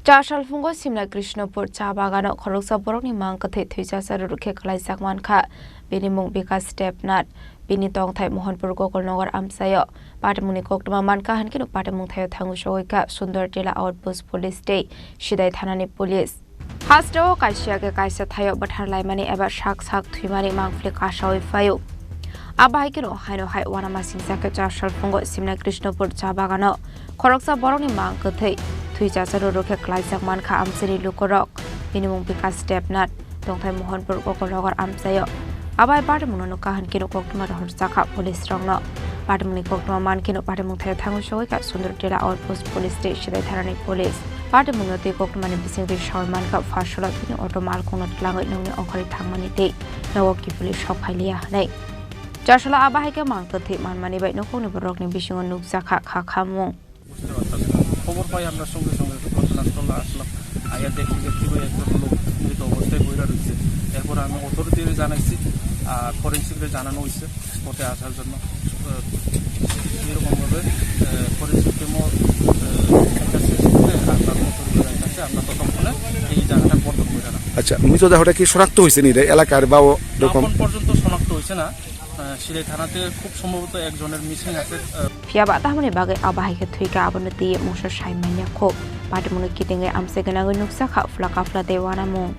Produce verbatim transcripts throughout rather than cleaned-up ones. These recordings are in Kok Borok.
Chasal phungo Simna Krishnopur cha bagano khoroksa borokni mang kwthwi thwichasa rurukhe kwlaijak mankha. Bini mung Bikas Debnath, bini tongthai Mohanpur Gokulnagar amchaio. Patimungni koktwma mankha hinkhe no patimung thaio thangu sogwi kha Sundor Tila Outpost Police tei Sidai thanani police. Hasteo kaisa khe kaisa thaio bwthar laimani eba sak sak thwimani mangpili kasawi phaio. Abo hai kheno haino hai uanama singjak khe chasal phungo Simna Krishnopur cha bagano khoroksa borokni mang kwthwi thwichasa rurukhe kwlaijak mankha amchaini lukurok. Bini mung Bikas Debnath, tongthai Mohanpur Gokulnagar amchaio. Abo hai patimungno nukha hinkhe no koktwma rohorjakha police rokno. Patimungni koktwma mankhe no patimung thaio thangu sogwi kha Sundor Tila Outpost Police tei Sidai thanani police. Patimungno twi koktwmani bisingtwi sawi mankha Pharsalo bini auto malkhungno twlangwi nokni ongkhorwi thangmani tei nogo kiphilwi sok phailiya hwnwi. Chasalo abo hai khe mang kwthwi manmani bai nukhungni borokni bisingo nukjakha kha khamung. বুঝতে পারতাম না। খবর পাই আমরা সঙ্গে সঙ্গে ঘটনাস্থলে আসলাম, আইয়া দেখি যে পুরো একজন লোক মৃত অবস্থায় পড়ে রয়েছে। এরপরে আমি অথরিটিরে জানাইছি, আর ফরেন্সিকরে জানানো হয়েছে স্পটে আসার জন্য। আহ, এরকমভাবে, আহ, ফরেন্সিক টিমও, আহ, একটা শেষ করে আপনার অথরিটির কাছে আমরা ততক্ষণে এই জায়গাটা বন্ধ করে রাখি। আচ্ছা, মৃতদেহটা কি শনাক্ত হয়েছে নি রে এলাকার বা ও এরকম? এখন পর্যন্ত শনাক্ত হয়েছে না। আহ, সিলাই থানাতে খুব সম্ভবত একজনের মিসিং আছে। আহ, Phiya ba tamoni bagwi abo hai khe thwi kha abono twiwi mungsa sai manya kho. Patimungno kitingwi amchai gwnangwi nukjakha phla kaphla tei uanamung.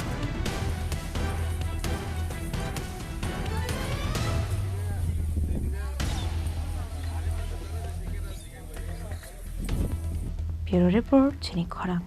Bureau Report, chini khorang.